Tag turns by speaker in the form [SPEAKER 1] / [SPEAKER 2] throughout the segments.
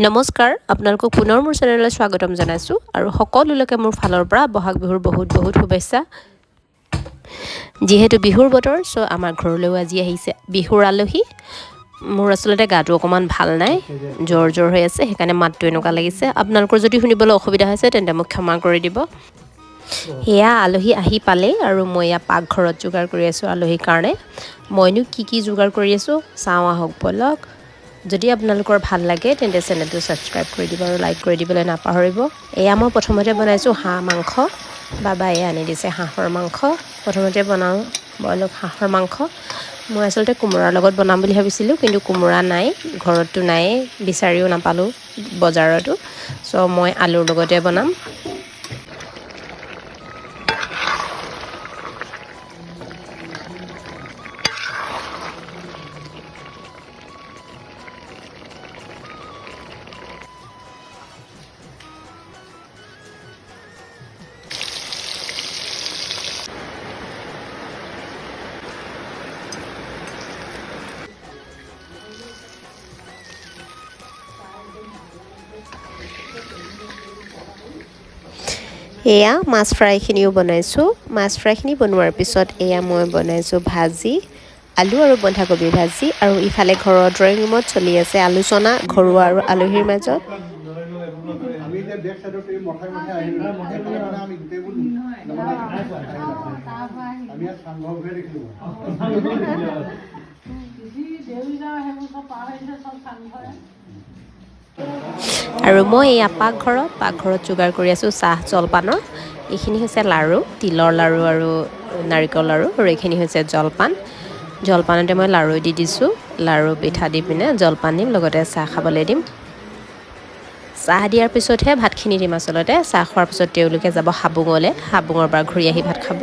[SPEAKER 1] নমস্কাৰ, আপোনালোকক পুনৰ মোৰ চেনেললৈ স্বাগতম জনাইছোঁ আৰু সকলোলৈকে মোৰ ফালৰ পৰা বহাগ বিহুৰ বহুত বহুত শুভেচ্ছা। যিহেতু বিহুৰ বতৰ, চ' আমাৰ ঘৰলৈও আজি আহিছে বিহুৰ আলহী। মোৰ আচলতে গাটো অকণমান ভাল নাই, জ্বৰ জ্বৰ হৈ আছে, সেইকাৰণে মাতটো এনেকুৱা লাগিছে। আপোনালোকৰ যদি শুনিবলৈ অসুবিধা হৈছে তেন্তে মোক ক্ষমা কৰি দিব। সেয়া আলহী আহি পালেই আৰু মই এয়া পাকঘৰত যোগাৰ কৰি আছোঁ আলহীৰ কাৰণে। মইনো কি কি যোগাৰ কৰি আছোঁ চাওঁ আহক ব'লক। যদি আপোনালোকৰ ভাল লাগে তেন্তে চেনেলটো ছাবস্ক্ৰাইব কৰি দিব আৰু লাইক কৰি দিবলৈ নাপাহৰিব। এয়া মই প্ৰথমতে বনাইছোঁ হাঁহ মাংস। বাবায়ে আনি দিছে হাঁহৰ মাংস। প্ৰথমতে বনাওঁ ব'লক হাঁহৰ মাংস। মই আচলতে কোমোৰাৰ লগত বনাম বুলি ভাবিছিলোঁ, কিন্তু কোমোৰা নাই, ঘৰততো নায়েই, বিচাৰিও নাপালোঁ বজাৰতো। চ' মই আলুৰ লগতে বনাম। এয়া মাছ ফ্ৰাইখিনিও বনাইছোঁ। মাছ ফ্ৰাইখিনি বনোৱাৰ পিছত এয়া মই বনাইছোঁ ভাজি, আলু আৰু বন্ধাকবি ভাজি। আৰু ইফালে ঘৰৰ ড্ৰয়িং ৰুমত চলি আছে আলোচনা ঘৰুৱা আৰু আলহীৰ মাজত।
[SPEAKER 2] আমি এতিয়া বেক চাইডত এই মঠাই মঠাই আহিলোঁ, সেইফালে মানে আমি গোটেইবোৰ মানে আমি ইয়াত চাংঘৰবোৰহে দেখিলোঁ।
[SPEAKER 1] আৰু মই এয়া পাকঘৰত যোগাৰ কৰি আছোঁ চাহ জলপানৰ। এইখিনি হৈছে লাড়ু, তিলৰ লাড়ু আৰু নাৰিকল লাড়ু, আৰু এইখিনি হৈছে জলপান। জলপানতে মই লাড়ু দি দিছোঁ, লাড়ু পিঠা দি পিনে জলপান দিম, লগতে চাহ খাবলৈ দিম। চাহ দিয়াৰ পিছতহে ভাতখিনি দিম। আচলতে চাহ খোৱাৰ পিছত তেওঁলোকে যাব হাবুঙলৈ, হাবুঙৰ পৰা ঘূৰি আহি ভাত খাব।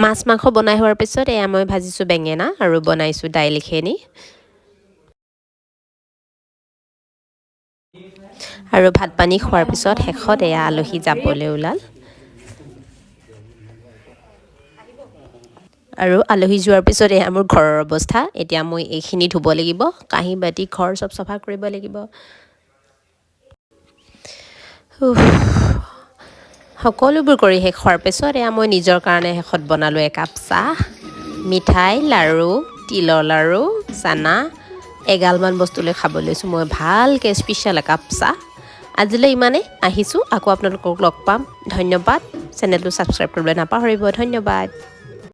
[SPEAKER 1] মাছ মাংস বনাই হোৱাৰ পিছত এয়া মই ভাজিছোঁ বেঙেনা আৰু বনাইছোঁ দাইলখিনি। আৰু ভাত পানী খোৱাৰ পিছত শেষত এয়া আলহী যাবলৈ ওলাল। আৰু আলহী যোৱাৰ পিছত এয়া মোৰ ঘৰৰ অৱস্থা। এতিয়া মই এইখিনি ধুব লাগিব, কাঁহী বাতি ঘৰ চব চফা কৰিব লাগিব। সকলোবোৰ কৰি শেষ হোৱাৰ পিছত এয়া মই নিজৰ কাৰণে শেষত বনালোঁ একাপ চাহ, মিঠাই, লাড়ু, তিলৰ লাড়ু, চানা, এগালমান বস্তু লৈ খাব লৈছোঁ মই ভালকৈ স্পেচিয়েল একাপ চাহ। আজিলৈ ইমানেই, আহিছোঁ, আকৌ আপোনালোকক লগ পাম। ধন্যবাদ। চেনেলটো ছাবস্ক্ৰাইব কৰিবলৈ নাপাহৰিব। ধন্যবাদ।